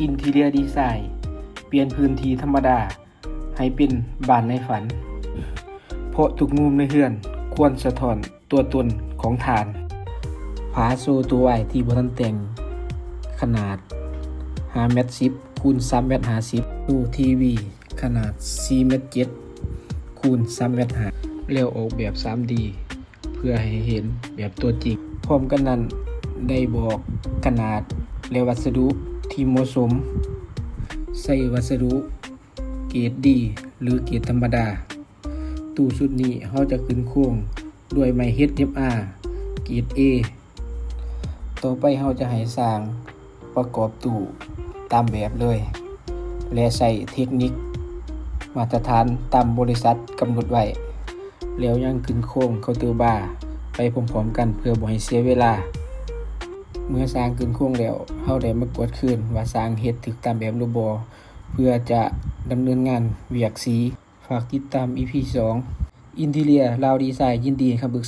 Interior Design ປ່ຽນພື້ນທີ່ທຳມະດາໃຫ້ເປັນບ້ານໃນຝັນ, ເພາະທຸກມຸມໃນເຮືອນຄວນສະທ້ອນຕົວຕົນຂອງທ່ານ. ຝາໂຊໂຕວາຍທີ່ບໍ່ທັນແຕ່ງ ຂະໜາດຫ້າແມັດສິບຄູນສາມແມັດຫ້າສິບ, ຕູ້ທີວີຂະໜາດສີ່ແມັດເຈັດຄູນສາມແມັດຫ້າ ແລ້ວອອກແບບສາມດີ ເພື່ອໃຫ້ເຫັນແບບຕົວຈິງ. ພ້ອມກັນນັ້ນ ໄດ້ບອກຂະໜາດ ແລະ ວັດສະດຸທີ່ເໝາະສົມ, ໃຊ້ວັດສະດຸເກຣດດີ ຫຼື ເກຣດທຳມະດາ. ຕູ້ຊຸດນີ້ເຮົາຈະຂຶ້ນໂຄງດ້ວຍໄມ້ ເອັດເອັຟອາ ເກຣດເອ. ຕໍ່ໄປເຮົາຈະໃຫ້ຊ່າງປະກອບຕູ້ຕາມແບບເລີຍ ແລະ ໃຊ້ເທັກນິກມາດຕະຖານຕາມບໍລິສັດກຳນົດໄວ້, ແລ້ວຍັງຂຶ້ນໂຄງເຄົາເຕີບາໄປພ້ອມໆກັນເພື່ອບໍ່ໃຫ້ເສຍເວລາ. ເມື່ອຊ່າງຂຶ້ນໂຄງແລ້ວ, ເຮົາໄດ້ມາກວດຄືນວ່າຊ່າງເຮັດຖືກຕາມແບບຫຼືບໍ່ ເພື່ອຈະດຳເນີນງານວຽກສີ. ຝາກຕິດຕາມ ອີ ພີ ສອງ. Interior ລາວດີໄຊ ຍິນດີໃຫ້ຄຳປຶກສາ.